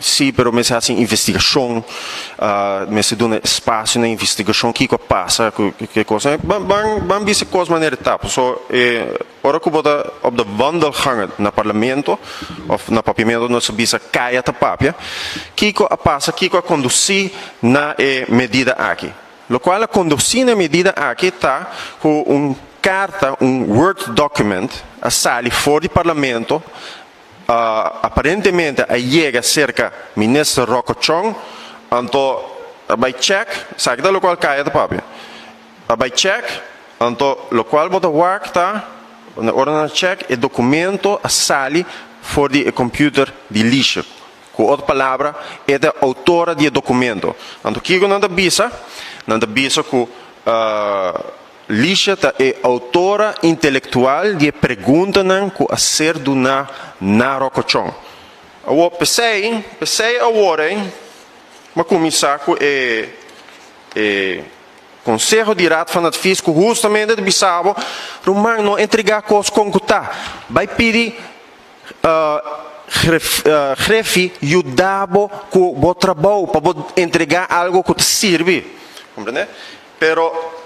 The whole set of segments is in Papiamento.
Si, pero mester hasi investigashon, mester duna espasio na investigashon kiko a pasa ku e kos. Ban ban ban bisa e kos manera e ta. Paso e ora ku bo ta op de wandelgangen na parlamento òf na papiamentu nos ta bisa kaya ta papia, kiko a pasa, kiko a kondusí na e medida aki. Lokual a kondusí na e medida aki ta ku un karta, un word document a sali for di parlamento, Aparentemente a yega serka Minister Rocco Chong, anto a bai check, esaki ta lokual kaya ta papia, a bai check, anto lokual bo ta wak ta, ora nan a check e dokumento a sali for di e computer di Lisje, ku otro palabra e ta e outora di e dokumento. Anto kiko nan ta bisa? Nan ta bisa ku Lisha ta e outora intelektual di e preguntanan ku a ser duná na Rokochon. Awor, p'esei, p'esei awor ei, m'a kuminsá ku e e konseho di Raad van Advies ku hustamente ta bisa bo, Ruman, no entregá kos kon ku ta. Bai pidi Grefi yuda bo ku bo trabou pa bo entregá algu ku ta sirbi. Komprendé? Pero,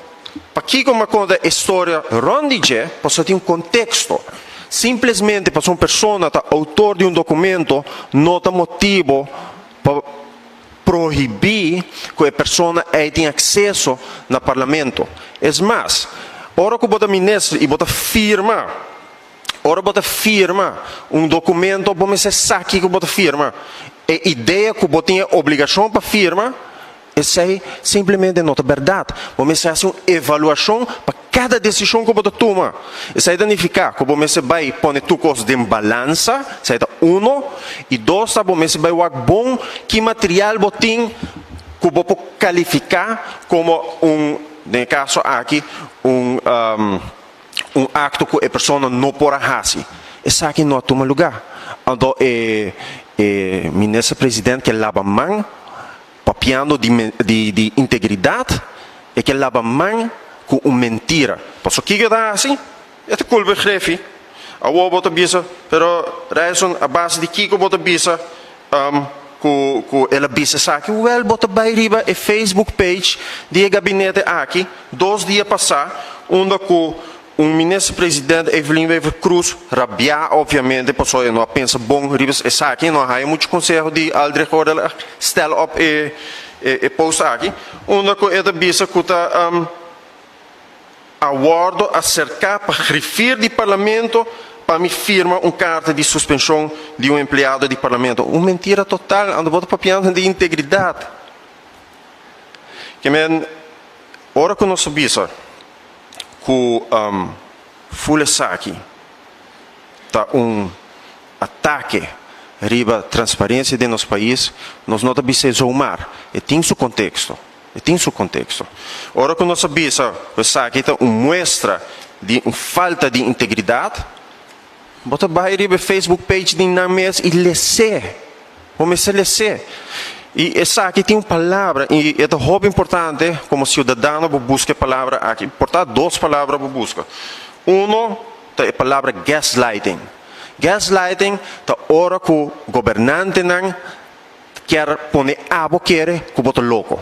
pakiko mi a konta e storia rònt di dje? Pasobra tin un konteksto. Simplesmente pasobra un persona ta outor di un dokumento no ta motibu pa prohibí ku e persona ei tin akseso na parlamento. Es mas, ora ku bo ta minister i bo ta firma, ora bo ta firma un dokumento bo mester sa kiko bo ta firma. E idea ku bo tin e obligashon pa firma, Esei simplemente no ta bèrdat. Bo mester hasi un evaluashon pa kada desishon ku bo ta tuma. Esei ta nifiká ku bo mester bai pone tur kos den balansa, esei ta uno. I dos ta bo mester bai wak bon ki material bo tin ku bo por kalifiká komo un, den e kaso aki, un un akto ku e persona no por a hasi. Esaki no a tuma lugá. Anto e e minister president ke laba man. Papiando di di di integridat, e ke laba man ku un mentira. Pasobra kiko e ta hasi? E ta kulpa e grefi. Awor bo ta bisa, pero Ryson, a base di kiko bo ta bisa ku ku el a bisa esaki? Wèl, bo ta bai riba e Facebook page di e gabinete aki dos dia pasá, unda ku Un minister president Evelyn Wever Croes rabiá obviamente pasobra e no a pensa bon riba esaki, e no a haya mucho conseho di Aldrich ora el a stel op e e post aki, unda cu e ta bisa cu ta a wordo acerca pa griffier di parlamento pa mi firma un carta di suspension di un empleado di parlamento. Un mentira total, ando bo ta papiando di integridad. Ke men ora cu nos a bisa ku ful esaki ta un atake riba transparensia den nos pais, nos no ta bis'é zomaar. E tin su konteksto. E tin su konteksto. Ora ku nos a bisa ku esaki ta un muestra di un falta di integridat, bo ta bai riba e Facebook page di nan mes i les'é. Bo mester les'é. I esaki tin un palabra i e ta hopi importante komo siudadano bo buska e palabra aki. Por ta dos palabra bo buska. Uno ta e palabra gaslighting. Gaslighting ta ora ku gobernantenan kier pone abo kere ku bo ta loko.